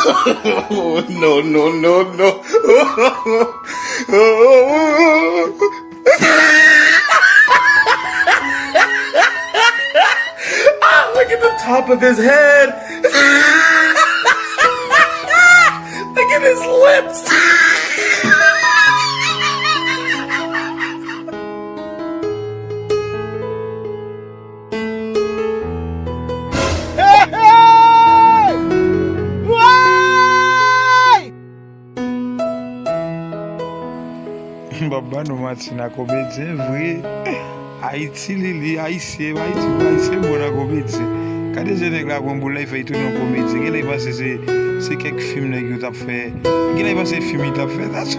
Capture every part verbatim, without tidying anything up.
Oh, no, no, no, no. Ah, look at the top of his head. Look at his lips. M ap ba nou manti, n a komedyen vre. Ayiti li, li ayisyen, Ayiti, ayisyen bon nan komedyen. Gade jan nèg la pran boul la, li fè li tounen yon komedyen. Gen lè li panse se, se kèk fim nèg yo t ap fè. Gen lè li panse se fim li t ap fè. That's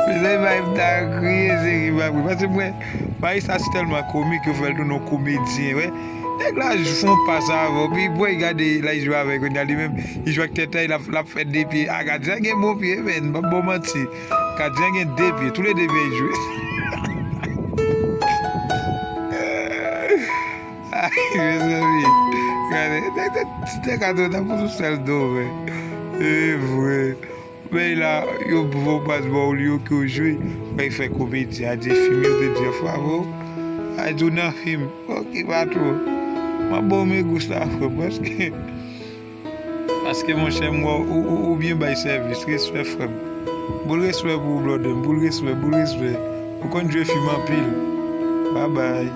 Mezanmi, bay m ta kriye, seri pa vre. Paske mwen, Maïs la si tèlman komik, yo fè l tounen yon komedyen, wè. Nèg la fè yon pas avè w, pi bon, gade, la jwe avè l, kounye a li menm, li jwe ak tèt la, l ap, l ap fè de pye. Ah, gadyen gen bon pye, men, m p ap ba w manti. Gadyen gen de pye, tou le de pye li jwe. Ay, mezanmi, gade, nèg, nèg, ti nèg atò, t ap fout yon sèl do, men. E vre. Men la, yo voye baz ba w li yo ke w jwe, fè fè komedi, a di fim yo te di anfwa avè w, a di w nan fim, oke patwon, m ap ba w men gous la frè m, paske, paske monchè m wè w, ou, ou, ou byen bay sèvis, respè frè m, boul respè pou ou blòdè m, boul respè, boul respè, ou konn jwe fim anpil, babay.